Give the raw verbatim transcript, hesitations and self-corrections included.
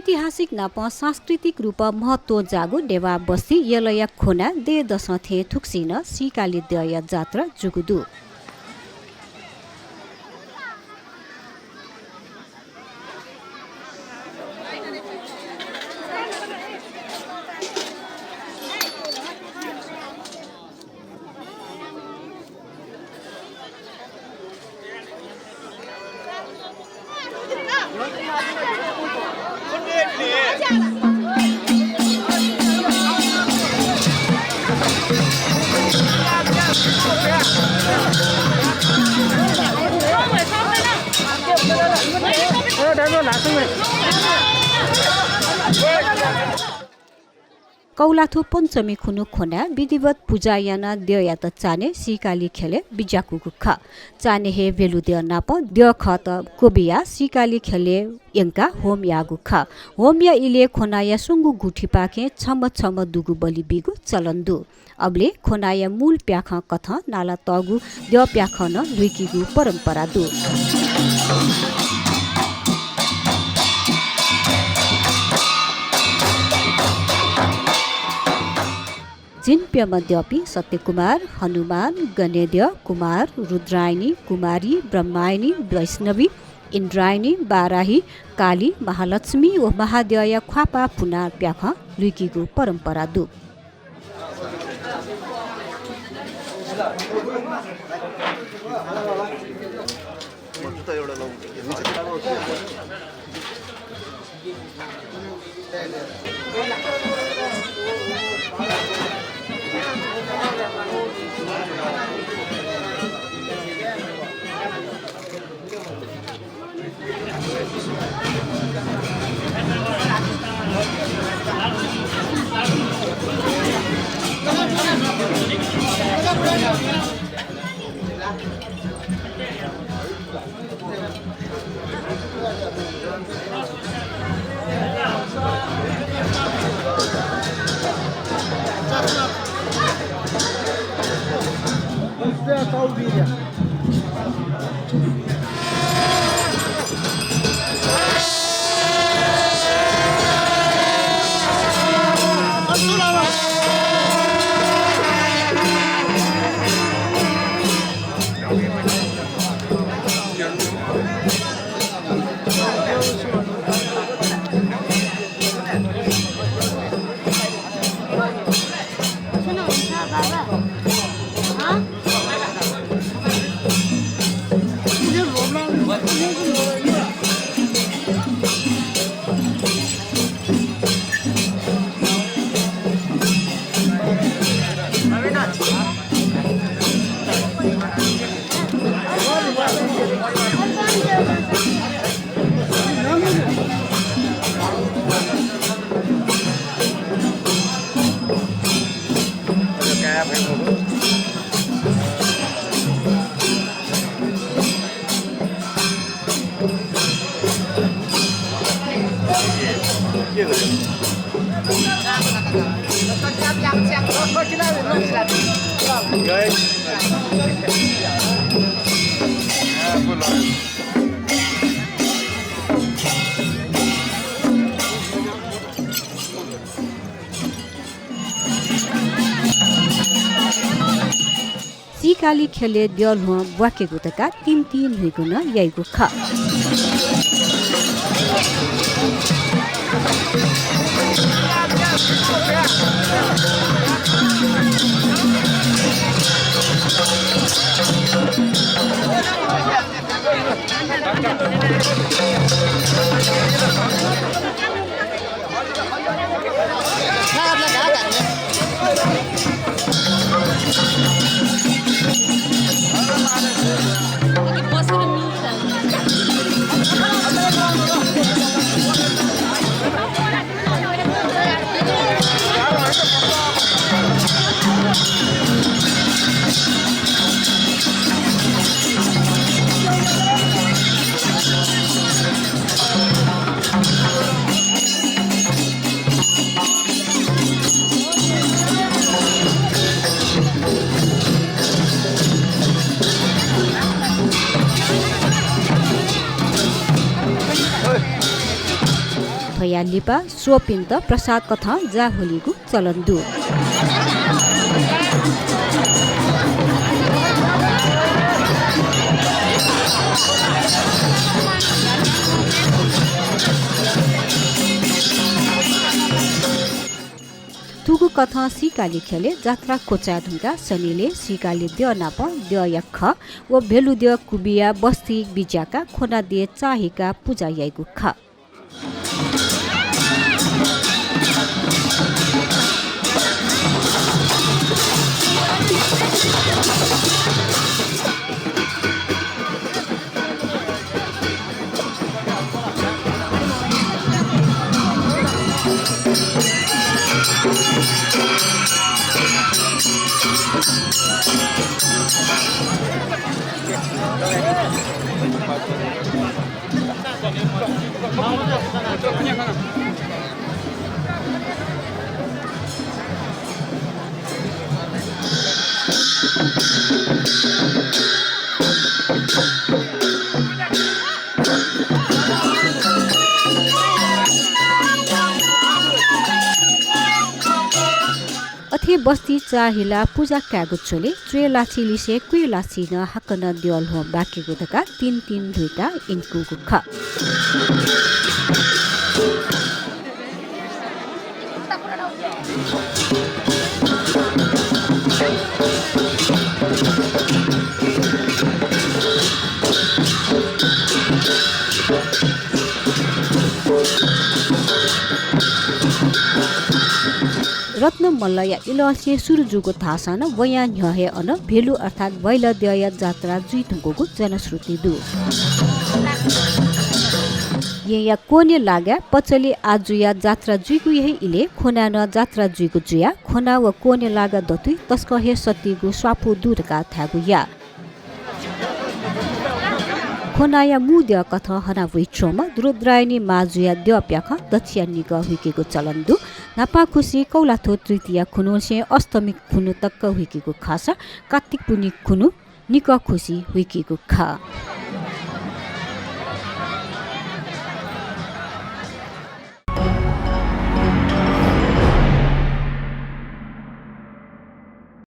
ऐतिहासिक नापं सांस्कृतिक रूपं महत्व जाःगु नेवाः बस्ती यलया ख्वनाय् दँय्‌दसं थें थुकसिनं सीकाली द्यःया जात्रा जूगु दु। कौलाथ्व पञ्चमी खुन्हु ख्वनाय् विधिवत पुजा यानाः द्यःयात चान्हय् सीकाली ख्यलय् बिज्याकूगु खः। चान्हय् हे वेलु द्यः नाप द्यः खःत क्वबियाः सीकाली ख्यलय् यंकाः होम याःगु खः। होमया इलय् ख्वनाया स्वंगू गुथिपाखें छम्ह छम्ह दुगु बलि बीगु चलन दु। अबलय् ख्वनाया मूल प्याखं कथं नाला तःगु द्यः प्याखं नं ल्हुइकीगु परम्परा दु। झिंप्यम्ह द्यःपिं सत्यकुमार, हनुमान, गनेद्यः, कुमार, रुद्रायणी, कुमारी, ब्रह्मायणी, वैष्णवी, इन्द्रायणी, बाराही, काली, महालक्ष्मी व महाद्यःया ख्वाःपाः पुनाः प्याखं ल्हुइकीगु परम्परा दु। सीकाली ख्यलय् द्यः ल्हुवं ब्वाकेगु धकाः तिन्ति न्हुइगु नं याइगु खः। या लिपा स्वपिन्त प्रसाद कथं जा ह्वलीगु चलन दु। थुगु कथं सीकाली ख्यलय् जात्रा क्वचाय् धुंकाः सनिलय् सीकाली द्यः नाप द्यःया खः व भेलु द्यः कुबिया बस्ती बिज्याकाः ख्वना देय् चाःहिकाः पुजा याइगु खः। अथे बस्ती चाःहिलाः पुजा कायेगु झ्वलय् च्वय् लाछि लिसे क्वय् लाछि नं हाकनं द्यः ल्ह्वँ बाकीगु धकाः तिन तिन ल्हुइताः इनाकूगु खः। रत्न मल्लया इलंनिसें सुरु जूगु धाःसां नं वयां न्ह्यः हे अन भेलु अर्थात् भैलद्यःया जात्रा जुइ धुंकूगु जनश्रुति दु। येँया कोने लागाय् पचली आजुया जात्रा जुइगु हे इलय् ख्वनाय् नं जात्रा जुइगु जुयाः ख्वना व कोने लागा दथुइ तसकं हे सत्तीगु स्वापू दु धकाः धायेगु याः। ख्वनाया मू द्यः कथं हना वइच्वंम्ह रुद्रायणी माजुया द्यः प्याखं दच्छिया निकः हुइकेगु चलन दु। न्हापांखुसिं कौलाथ्व तृतीया खुन्हुनिसें अष्टमी खुन्हु तक हुइकेगु खःसा कात्तिक पुन्हि खुन्हु निकः खुसि हुइकेगु खः।